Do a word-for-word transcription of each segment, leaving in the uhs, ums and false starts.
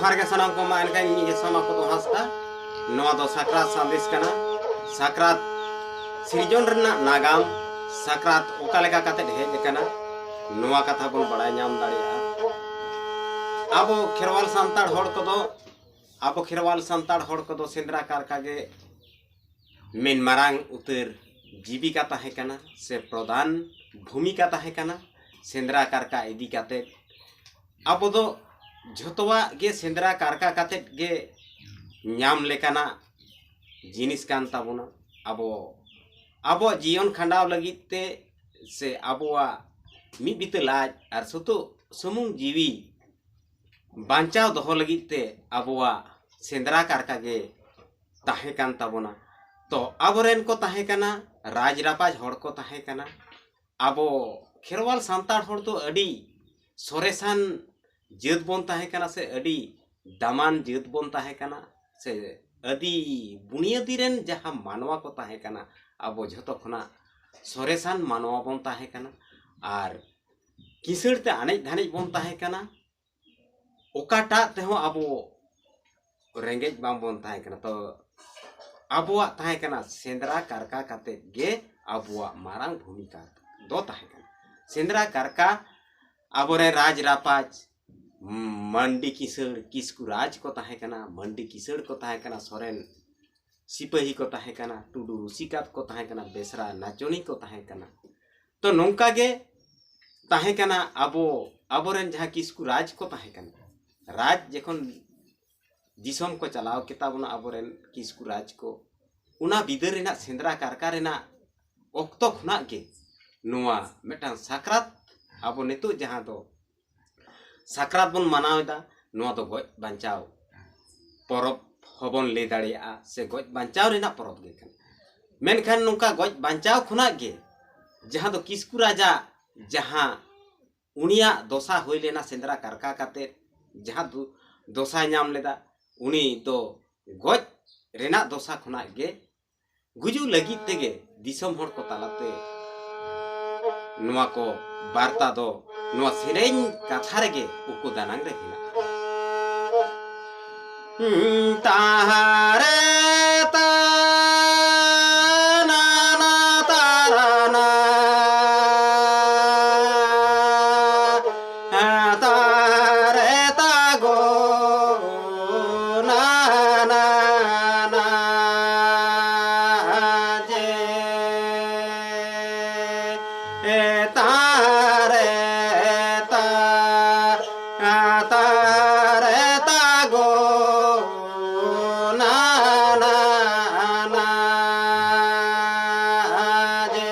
ᱡᱚᱦᱟᱨ ᱜᱮ ᱥᱟᱱᱟᱢ ᱠᱚ ᱢᱟ᱾ ᱮᱱᱠᱷᱟᱱ ᱤᱧ ᱜᱮ ᱥᱟᱢᱟ ᱠᱚᱫᱚ ᱦᱟᱸᱥᱫᱟ᱾ ᱱᱚᱣᱟ ᱫᱚ ᱥᱟᱠᱨᱟᱛ ᱥᱟᱸᱫᱮᱥ ᱠᱟᱱᱟ᱾ ᱥᱟᱠᱨᱟᱛ ᱥᱤᱨᱡᱚᱱ ᱨᱮᱱᱟᱜ ᱱᱟᱜᱟᱢ, ᱥᱟᱠᱨᱟᱛ ᱚᱠᱟ ᱞᱮᱠᱟ ᱠᱟᱛᱮ ᱦᱮᱡ ᱟᱠᱟᱱᱟ, ᱱᱚᱣᱟ ᱠᱟᱛᱷᱟ ᱵᱚᱱ ᱵᱟᱲᱟᱭ ᱧᱟᱢ ᱫᱟᱲᱮᱭᱟᱜᱼᱟ᱾ ᱟᱵᱚ ᱠᱷᱮᱨᱣᱟᱞ ᱥᱟᱱᱛᱟᱲ ᱦᱚᱲ ᱠᱚᱫᱚ, ᱟᱵᱚ ᱠᱷᱮᱨᱣᱟᱞ ᱥᱟᱱᱛᱟᱲ ᱦᱚᱲ ᱠᱚᱫᱚ ᱥᱮᱸᱫᱽᱨᱟ ᱠᱟᱨᱠᱟ ᱜᱮ ᱢᱮᱱ ᱢᱟᱨᱟᱝ ᱩᱛᱟᱹᱨ ᱡᱤᱵᱤᱠᱟ ᱛᱟᱦᱮᱸ ᱠᱟᱱᱟ ᱥᱮ ᱯᱨᱚᱫᱷᱟᱱ ᱵᱷᱩᱢᱤᱠᱟ ᱛᱟᱦᱮᱸ ᱠᱟᱱᱟ᱾ ᱥᱮᱸᱫᱽᱨᱟ ᱠᱟᱨᱠᱟ ᱤᱫᱤ ᱠᱟᱛᱮ ᱟᱵᱚ ᱫᱚ ᱡᱷᱚᱛᱚᱣᱟᱜ ᱜᱮ ᱥᱮᱸᱫᱽᱨᱟ ᱠᱟᱨᱠᱟ ᱠᱟᱛᱮ ᱜᱮ ᱧᱟᱢ ᱞᱮᱠᱟᱱᱟᱜ ᱡᱤᱱᱤᱥ ᱠᱟᱱ ᱛᱟᱵᱚᱱᱟ᱾ ᱟᱵᱚ ᱟᱵᱚᱣᱟᱜ ᱡᱤᱭᱚᱱ ᱠᱷᱟᱸᱰᱟᱣ ᱞᱟᱹᱜᱤᱫ ᱛᱮ ᱥᱮ ᱟᱵᱚᱣᱟᱜ ᱢᱤᱫ ᱵᱤᱛᱟᱹ ᱞᱟᱡ ᱟᱨ ᱥᱩᱛᱩᱜ ᱥᱩᱢᱩᱝ ᱡᱤᱣᱤ ᱵᱟᱧᱪᱟᱣ ᱫᱚᱦᱚ ᱞᱟᱹᱜᱤᱫ ᱛᱮ ᱟᱵᱚᱣᱟᱜ ᱥᱮᱸᱫᱽᱨᱟ ᱠᱟᱨᱠᱟ ᱜᱮ ᱛᱟᱦᱮᱸ ᱠᱟᱱ ᱛᱟᱵᱚᱱᱟ᱾ ᱛᱚ ᱟᱵᱚᱨᱮᱱ ᱠᱚ ᱛᱟᱦᱮᱸ ᱠᱟᱱᱟ, ᱨᱟᱡᱽ ᱨᱟᱯᱟᱡᱽ ᱦᱚᱲ ᱠᱚ ᱛᱟᱦᱮᱸ ᱠᱟᱱᱟ᱾ ᱟᱵᱚ ᱠᱷᱮᱨᱣᱟᱞ ᱥᱟᱱᱛᱟᱲ ᱦᱚᱲ ᱫᱚ ᱟᱹᱰᱤ ᱥᱚᱨᱮᱥᱟᱱ ᱡᱟᱹᱛ ᱵᱚᱱ ᱛᱟᱦᱮᱸ ᱠᱟᱱᱟ ᱥᱮ ᱟᱹᱰᱤ ᱫᱟᱢᱟᱱ ᱡᱟᱹᱛ ᱵᱚᱱ ᱛᱟᱦᱮᱸ ᱠᱟᱱᱟ ᱥᱮ ᱟᱹᱫᱤ ᱵᱩᱱᱤᱭᱟᱹᱫᱤ ᱨᱮᱱ ᱡᱟᱦᱟᱸ ᱢᱟᱱᱣᱟ ᱠᱚ ᱛᱟᱦᱮᱸ ᱠᱟᱱᱟ, ᱟᱵᱚ ᱡᱷᱚᱛᱚ ᱠᱷᱚᱱᱟᱜ ᱥᱚᱨᱮᱥᱟᱱ ᱢᱟᱱᱣᱟ ᱵᱚᱱ ᱛᱟᱦᱮᱸ ᱠᱟᱱᱟ᱾ ᱟᱨ ᱠᱤᱥᱟᱹᱬ ᱛᱮ ᱟᱱᱮᱡ ᱫᱷᱟᱱᱮᱡ ᱵᱚᱱ ᱛᱟᱦᱮᱸ ᱠᱟᱱᱟ᱾ ᱚᱠᱟᱴᱟᱜ ᱛᱮᱦᱚᱸ ᱟᱵᱚ ᱨᱮᱸᱜᱮᱡ ᱵᱟᱝᱵᱚᱱ ᱛᱟᱦᱮᱸ ᱠᱟᱱᱟ᱾ ᱛᱚ ᱟᱵᱚᱣᱟᱜ ᱛᱟᱦᱮᱸ ᱠᱟᱱᱟ ᱥᱮᱸᱫᱽᱨᱟ ᱠᱟᱨᱠᱟ ᱠᱟᱛᱮ ᱜᱮ ᱟᱵᱚᱣᱟᱜ ᱢᱟᱨᱟᱝ ᱵᱷᱩᱢᱤᱠᱟ ᱫᱚ ᱛᱟᱦᱮᱸ ᱠᱟᱱᱟ᱾ ᱥᱮᱸᱫᱽᱨᱟ ᱠᱟᱨᱠᱟ ᱟᱵᱚᱨᱮᱱ ᱨᱟᱡᱽ ᱨᱟᱯᱟᱡᱽ, ᱢᱟᱱᱰᱤ ᱠᱤᱥᱟᱹᱬ, ᱠᱤᱥᱠᱩ ᱨᱟᱡᱽ ᱠᱚ ᱛᱟᱦᱮᱸ ᱠᱟᱱᱟ, ᱢᱟᱱᱰᱤ ᱠᱤᱥᱟᱹᱬ ᱠᱚ ᱛᱟᱦᱮᱸ ᱠᱟᱱᱟ, ᱥᱚᱨᱮᱱ ᱥᱤᱯᱟᱹᱦᱤ ᱠᱚ ᱛᱟᱦᱮᱸ ᱠᱟᱱᱟ, ᱴᱩᱰᱩ ᱨᱩᱥᱤᱠᱟᱛ ᱠᱚ ᱛᱟᱦᱮᱸ ᱠᱟᱱᱟ, ᱵᱮᱥᱨᱟ ᱱᱟᱪᱚᱱᱤ ᱠᱚ ᱛᱟᱦᱮᱸ ᱠᱟᱱᱟ᱾ ᱛᱚ ᱱᱚᱝᱠᱟ ᱜᱮ ᱛᱟᱦᱮᱸ ᱠᱟᱱᱟ ᱟᱵᱚ, ᱟᱵᱚᱨᱮᱱ ᱡᱟᱦᱟᱸ ᱠᱤᱥᱠᱩ ᱨᱟᱡᱽ ᱠᱚ ᱛᱟᱦᱮᱸ ᱠᱟᱱᱟ, ᱨᱟᱡᱽ ᱡᱚᱠᱷᱚᱱ ᱫᱤᱥᱚᱢ ᱠᱚ ᱪᱟᱞᱟᱣ ᱠᱮᱫ ᱛᱟᱵᱚᱱᱟ ᱟᱵᱚᱨᱮᱱ ᱠᱤᱥᱠᱩ ᱨᱟᱡᱽ ᱠᱚ, ᱚᱱᱟ ᱵᱤᱫᱟᱹᱞ ᱨᱮᱱᱟᱜ ᱥᱮᱸᱫᱽᱨᱟ ᱠᱟᱨᱠᱟ ᱨᱮᱱᱟᱜ ᱚᱠᱛᱚ ᱠᱷᱚᱱᱟᱜ ᱜᱮ ᱱᱚᱣᱟ ᱢᱤᱫᱴᱟᱝ ᱥᱟᱠᱨᱟᱛ, ᱟᱵᱚ ᱱᱤᱛᱚᱜ ᱡᱟᱦᱟᱸ ᱫᱚ ᱥᱟᱠᱨᱟᱛ ᱵᱚᱱ ᱢᱟᱱᱟᱣ ᱮᱫᱟ, ᱱᱚᱣᱟ ᱫᱚ ᱜᱚᱡ ᱵᱟᱧᱪᱟᱣ ᱯᱚᱨᱚᱵᱽ ᱦᱚᱸᱵᱚᱱ ᱞᱟᱹᱭ ᱫᱟᱲᱮᱭᱟᱜᱼᱟ, ᱥᱮ ᱜᱚᱡ ᱵᱟᱧᱪᱟᱣ ᱨᱮᱱᱟᱜ ᱯᱚᱨᱚᱵᱽ ᱜᱮ ᱠᱟᱱᱟ᱾ ᱢᱮᱱᱠᱷᱟᱱ ᱱᱚᱝᱠᱟ ᱜᱚᱡ ᱵᱟᱧᱪᱟᱣ ᱠᱷᱚᱱᱟᱜ ᱜᱮ ᱡᱟᱦᱟᱸ ᱫᱚ ᱠᱤᱥᱠᱩ ᱨᱟᱡᱟ ᱡᱟᱦᱟᱸ ᱩᱱᱤᱭᱟᱜ ᱫᱚᱥᱟ ᱦᱩᱭ ᱞᱮᱱᱟ ᱥᱮᱸᱫᱽᱨᱟ ᱠᱟᱨᱠᱟ ᱠᱟᱛᱮ ᱡᱟᱦᱟᱸ ᱫᱚ ᱫᱚᱥᱟᱭ ᱧᱟᱢ ᱞᱮᱫᱟ, ᱩᱱᱤ ᱫᱚ ᱜᱚᱡ ᱨᱮᱱᱟᱜ ᱫᱚᱥᱟ ᱠᱷᱚᱱᱟᱜ ᱜᱮ ᱜᱩᱡᱩᱜ ᱞᱟᱹᱜᱤᱫ ᱛᱮᱜᱮ ᱫᱤᱥᱚᱢ ᱦᱚᱲ ᱠᱚ ᱛᱟᱞᱟᱛᱮ ᱱᱚᱣᱟ ᱠᱚ ᱵᱟᱨᱛᱟ ᱫᱚ ᱱᱚᱣᱟ ᱥᱮᱨᱮᱧ ᱠᱟᱛᱷᱟ ᱨᱮᱜᱮ ᱩᱠᱩ ᱫᱟᱱᱟᱝ ᱨᱮ ᱦᱮᱱᱟᱜᱼᱟ᱾ ᱛᱟᱦᱟᱨᱮ ᱛᱟ ᱱᱟ ᱱᱟ ᱛᱟᱨᱟ ᱱᱟ᱾ ᱛᱟᱨᱮ ᱛᱟᱜᱚ ᱱᱟ ᱱᱟ ᱱᱟ ᱡᱮ᱾ ᱛᱟᱨᱮ ᱛᱟ ᱛᱟᱨᱮ ᱛᱟᱜᱚ ᱱᱟ ᱱᱟ ᱱᱟ ᱡᱮ᱾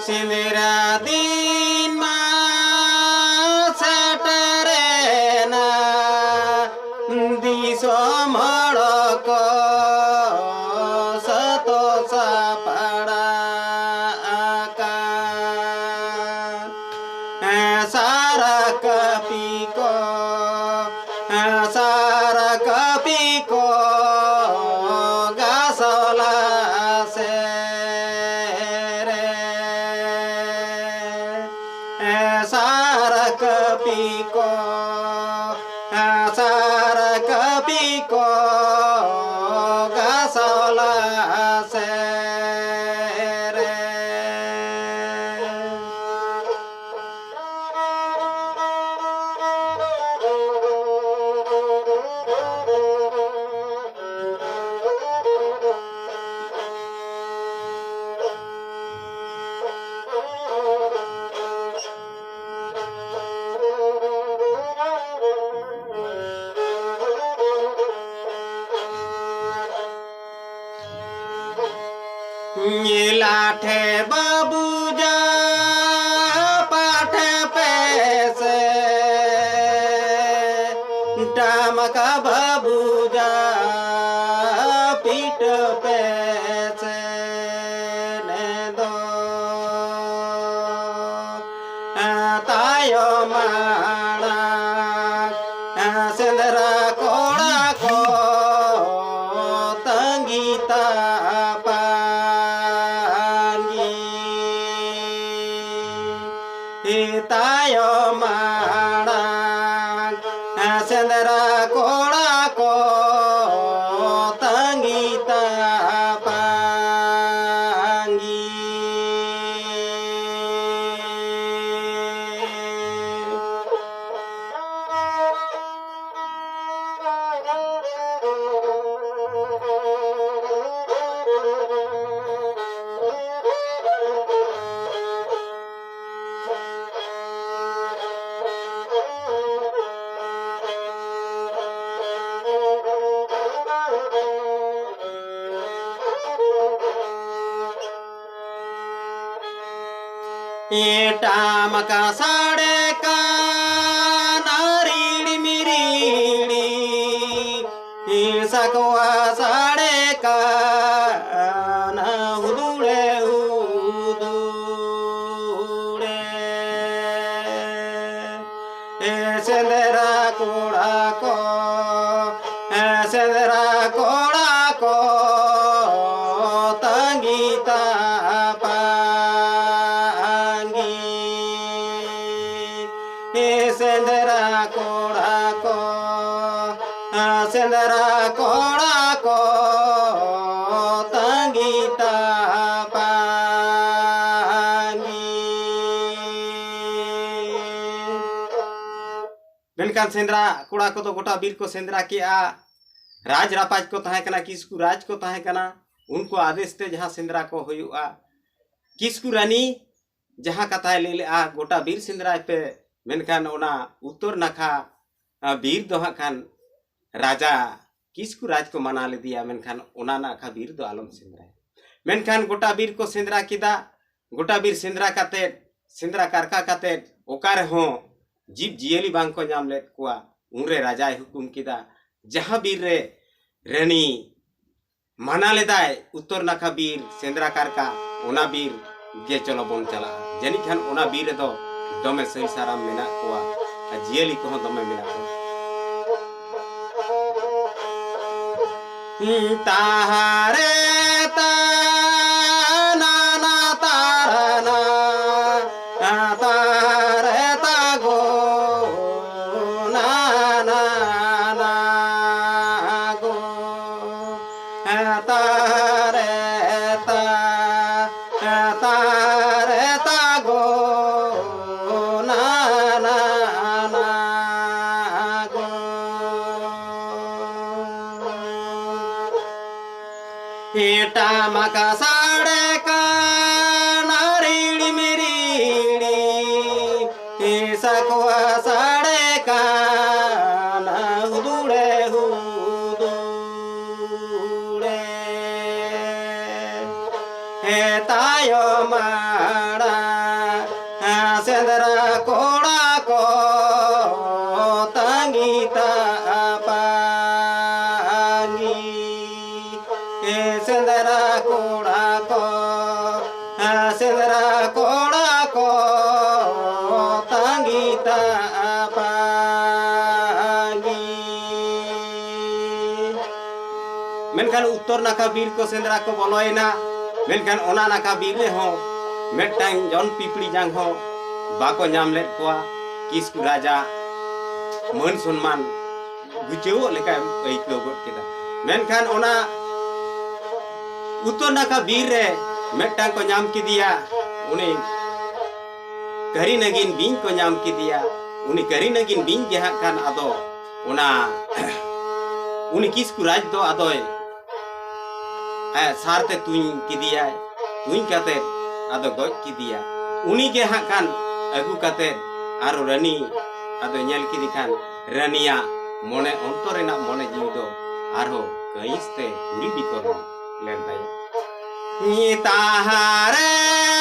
ᱥᱮᱸᱫᱽᱨᱟ ᱫᱤᱱ ᱢᱟ ᱥᱮᱴᱮᱨᱮᱱᱟ, ᱫᱤᱥᱚᱢ ᱦᱚᱲ ᱠᱚ ᱥᱟᱹᱛ ᱥᱟᱯᱲᱟᱣ ᱟᱠᱟᱱ᱾ ᱥᱟᱨ ᱠᱟᱹᱯᱤ ᱠᱚ, ᱥᱟᱨ ᱠᱟᱹᱯᱤ ᱠᱚ ᱜᱟᱥᱚᱞᱟ ᱥᱮᱨᱮ᱾ ᱥᱟᱨ ᱠᱟᱹᱯᱤ ᱠᱚ, ᱥᱟᱨ ᱠᱟᱹᱯᱤ ᱠᱚ ᱜᱟᱥᱚᱞᱟ ᱥᱮᱨᱮ᱾ ᱞᱟᱴᱷᱮ ᱵᱟᱹᱵᱩ ᱡᱟ ᱯᱟᱴᱷᱮ ᱯᱮ ᱥᱮ, ᱴᱟᱢᱟᱠᱟ ᱵᱟᱹᱵᱩ ᱡᱟ ᱯᱤᱴᱷᱟᱹ ᱯᱮ ᱥᱮ, ᱱᱮ ᱫᱚ ᱛᱟᱭᱚᱢ ᱢᱟᱲᱟᱝ ᱥᱮᱸᱫᱽᱨᱟ ᱠᱚᱲᱟ ᱠᱚ ᱛᱟᱺᱜᱤ ᱛᱟᱯᱟᱝᱜᱤ᱾ ᱛᱟᱭᱚᱢ ᱢᱟᱲᱟᱝ ᱥᱮᱸᱫᱽᱨᱟ ᱠᱚᱲᱟ ᱠᱚ ᱛᱟᱺᱜᱤ ᱛᱟᱯᱟᱝᱜᱤ᱾ ᱮ ᱴᱟᱢᱟᱠᱟ ᱥᱟᱰᱮ ᱠᱟᱱᱟ ᱨᱤᱲᱤ ᱢᱤᱨᱤᱲᱤ, ᱮ ᱥᱟᱠᱣᱟ ᱥᱟᱰᱮ ᱠᱟᱱᱟ ᱦᱩᱫᱩᱲᱮ ᱦᱩᱫᱩᱲᱮ᱾ ᱮ ᱥᱮᱸᱫᱽᱨᱟ ᱠᱚᱲᱟ ᱠᱚ, ᱮ ᱥᱮᱸᱫᱽᱨᱟ ᱠᱚᱲᱟ ᱠᱚ, ᱛᱟᱺᱜᱤ ᱛᱟᱯᱟᱝᱜᱤ᱾ ᱮ ᱥᱮᱸᱫᱽᱨᱟ ᱠᱚᱲᱟ ᱠᱚ, ᱮ ᱥᱮᱸᱫᱽᱨᱟ ᱠᱚᱲᱟ ᱠᱚ, ᱛᱟᱺᱜᱤ ᱛᱟᱯᱟᱝᱜᱤ᱾ ᱢᱮᱱᱠᱷᱟᱱ ᱥᱮᱸᱫᱽᱨᱟ ᱠᱚᱲᱟ ᱠᱚᱫᱚ ᱜᱚᱴᱟ ᱵᱤᱨ ᱠᱚ ᱥᱮᱸᱫᱽᱨᱟ ᱠᱮᱜᱼᱟ᱾ ᱨᱟᱡᱽ ᱨᱟᱯᱟᱡᱽ ᱠᱚ ᱛᱟᱦᱮᱸ ᱠᱟᱱᱟ, ᱠᱤᱥᱠᱩ ᱨᱟᱡᱽ ᱠᱚ ᱛᱟᱦᱮᱸ ᱠᱟᱱᱟ, ᱩᱱᱠᱩ ᱟᱫᱮᱥ ᱛᱮ ᱡᱟᱦᱟᱸ ᱥᱮᱸᱫᱽᱨᱟ ᱠᱚ ᱦᱩᱭᱩᱜᱼᱟ᱾ ᱠᱤᱥᱠᱩ ᱨᱟᱱᱤ ᱡᱟᱦᱟᱸ ᱠᱟᱛᱷᱟᱭ ᱞᱟᱹᱭ ᱞᱮᱜᱼᱟ, ᱜᱚᱴᱟ ᱵᱤᱨ ᱥᱮᱸᱫᱽᱨᱟᱭ ᱯᱮ, ᱢᱮᱱᱠᱷᱟᱱ ᱚᱱᱟ ᱩᱛᱛᱚᱨ ᱱᱟᱠᱷᱟ, ᱟ, ᱵᱤᱨ ᱫᱚ ᱦᱟᱸᱜ ᱠᱷᱟᱱ ᱨᱟᱡᱟ ᱠᱤᱥᱠᱩ ᱨᱟᱡᱽ ᱠᱚ ᱢᱟᱱᱟ ᱞᱮᱫᱮᱭᱟ, ᱢᱮᱱᱠᱷᱟᱱ ᱚᱱᱟ ᱱᱟᱠᱷᱟ ᱵᱤᱨ ᱫᱚ ᱟᱞᱚᱢ ᱥᱮᱸᱫᱽᱨᱟᱭᱟ᱾ ᱢᱮᱱᱠᱷᱟᱱ ᱜᱚᱴᱟ ᱵᱤᱨ ᱠᱚ ᱥᱮᱸᱫᱽᱨᱟ ᱠᱮᱫᱟ᱾ ᱜᱚᱴᱟ ᱵᱤᱨ ᱥᱮᱸᱫᱽᱨᱟ ᱠᱟᱛᱮᱫ, ᱥᱮᱸᱫᱽᱨᱟ ᱠᱟᱨᱠᱟ ᱠᱟᱛᱮᱫ ᱚᱠᱟ ᱨᱮᱦᱚᱸ ᱡᱤᱵᱽ ᱡᱤᱭᱟᱹᱞᱤ ᱵᱟᱝ ᱠᱚ ᱧᱟᱢ ᱞᱮᱫ ᱠᱚᱣᱟ᱾ ᱩᱱᱨᱮ ᱨᱟᱡᱟᱭ ᱦᱩᱠᱩᱢ ᱠᱮᱫᱟ, ᱡᱟᱦᱟᱸ ᱵᱤᱨ ᱨᱮ ᱨᱟᱹᱱᱤ ᱢᱟᱱᱟ ᱞᱮᱫᱟᱭ ᱩᱛᱛᱚᱨ ᱱᱟᱠᱷᱟ ᱵᱤᱨ ᱥᱮᱸᱫᱽᱨᱟ ᱠᱟᱨᱠᱟ, ᱚᱱᱟ ᱵᱤᱨ ᱜᱮ ᱪᱚᱞᱚ ᱵᱚᱱ ᱪᱟᱞᱟᱜᱼᱟ᱾ ᱡᱟᱹᱱᱤᱡ ᱠᱷᱟᱱ ᱚᱱᱟ ᱵᱤᱨ ᱨᱮᱫᱚ ᱫᱚᱢᱮ ᱥᱟᱹᱨᱤ ᱥᱟᱨᱟᱢ ᱢᱮᱱᱟᱜ ᱠᱚᱣᱟ ᱟᱨ ᱡᱤᱭᱟᱹᱞᱤ ᱠᱚᱦᱚᱸ ᱫᱚᱢᱮ ᱢᱮᱱᱟᱜ ᱠᱚᱣᱟ᱾ ᱛᱟᱦᱟᱨᱮ ᱛᱟ ᱱᱟ ᱱᱟ ᱛᱟᱨᱟ ᱱᱟ, ᱛᱟᱦᱟᱨᱮ ᱛᱟ ᱜᱳ ᱱᱟ ᱱᱟ ᱱᱟ ᱜᱳ, ᱛᱟᱦᱟᱨᱮ ᱛᱟ, ᱛᱟᱦᱟᱨᱮ ᱛᱟ ᱜᱳ ᱱᱟ ᱱᱟ ᱱᱟ ᱜᱳ᱾ ᱴᱟᱢᱟᱠ ᱥᱟᱰᱮ ᱠᱟᱱᱟ ᱨᱤᱲᱤᱢ ᱨᱤᱲᱤ, ᱥᱟᱠᱣᱟ ᱥᱟᱰᱮ ᱠᱟᱱᱟ ᱦᱩᱫᱩᱲᱮ ᱦᱩᱫᱩᱲᱮ᱾ ᱦᱮ ᱛᱟᱭᱚᱢ ᱢᱟᱲᱟ, ᱥᱮᱸᱫᱽᱨᱟ ᱠᱚᱲᱟ ᱠᱚ ᱛᱟᱺᱜᱤ ᱛᱟᱯᱟᱝᱜᱤ᱾ ᱥᱮᱸᱫᱽᱨᱟ ᱠᱚᱲᱟ ᱠᱚ, ᱥᱮᱸᱫᱽᱨᱟ ᱠᱚᱲᱟ ᱠᱚ ᱛᱟᱺᱜᱤ ᱛᱟᱯᱟᱝᱜᱤ᱾ ᱢᱮᱱᱠᱷᱟᱱ ᱩᱛᱛᱚᱨ ᱱᱟᱠᱷᱟ ᱵᱤᱨ ᱠᱚ ᱥᱮᱸᱫᱽᱨᱟ ᱠᱚ ᱵᱚᱞᱚᱭᱮᱱᱟ᱾ ᱢᱮᱱᱠᱷᱟᱱ ᱚᱱᱟ ᱱᱟᱠᱷᱟ ᱵᱤᱨ ᱨᱮᱦᱚᱸ ᱢᱤᱫᱴᱟᱝ ᱡᱚᱱ ᱯᱤᱯᱲᱤ ᱡᱟᱝ ᱦᱚᱸ ᱵᱟᱠᱚ ᱧᱟᱢ ᱞᱮᱫ ᱠᱚᱣᱟ᱾ ᱠᱤᱥᱠᱩ ᱨᱟᱡᱟ ᱢᱟᱹᱱ ᱥᱚᱱᱢᱟᱱ ᱜᱩᱪᱟᱹᱣᱚᱜ ᱞᱮᱠᱟᱭ ᱟᱹᱭᱠᱟᱹᱣ ᱜᱚᱫ ᱠᱮᱫᱟ᱾ ᱢᱮᱱᱠᱷᱟᱱ ᱚᱱᱟ ᱩᱛᱛᱚᱨ ᱱᱟᱠᱷᱟ ᱵᱤᱨ ᱨᱮ ᱢᱤᱫᱴᱟᱝ ᱠᱚ ᱧᱟᱢ ᱠᱮᱫᱮᱭᱟ, ᱩᱱᱤ ᱠᱟᱹᱨᱤ ᱱᱟᱹᱜᱤᱱ ᱵᱤᱧ ᱠᱚ ᱧᱟᱢ ᱠᱮᱫᱮᱭᱟ᱾ ᱩᱱᱤ ᱠᱟᱹᱨᱤ ᱱᱟᱹᱜᱤᱱ ᱵᱤᱧ ᱜᱮ ᱦᱟᱸᱜ ᱠᱷᱟᱱ ᱟᱫᱚ ᱚᱱᱟ ᱩᱱᱤ ᱠᱤᱥᱠᱩ ᱨᱟᱡᱽ ᱫᱚ ᱟᱫᱚᱭ ᱟᱡ ᱥᱟᱨ ᱛᱮ ᱛᱩᱧ ᱠᱮᱫᱮᱭᱟᱭ᱾ ᱛᱩᱧ ᱠᱟᱛᱮ ᱟᱫᱚ ᱜᱚᱡ ᱠᱮᱫᱮᱭᱟ᱾ ᱩᱱᱤ ᱜᱮ ᱦᱟᱸᱜ ᱠᱷᱟᱱ ᱟᱹᱜᱩ ᱠᱟᱛᱮ ᱟᱨᱚ ᱨᱟᱹᱱᱤ ᱟᱫᱚ ᱧᱮᱞ ᱠᱮᱫᱮ ᱠᱷᱟᱱ ᱨᱟᱹᱱᱤᱭᱟᱜ ᱢᱚᱱᱮ ᱚᱱᱛᱚᱨ ᱨᱮᱱᱟᱜ ᱢᱚᱱᱮ ᱡᱤᱣᱤ ᱫᱚ ᱟᱨᱦᱚᱸ ᱠᱟᱹᱭᱤᱥ ᱛᱮ ᱦᱩᱨᱤ ᱵᱤᱠᱚᱞ ᱞᱮᱱ ᱛᱟᱭᱟ᱾ ᱛᱟᱦᱟᱨᱮ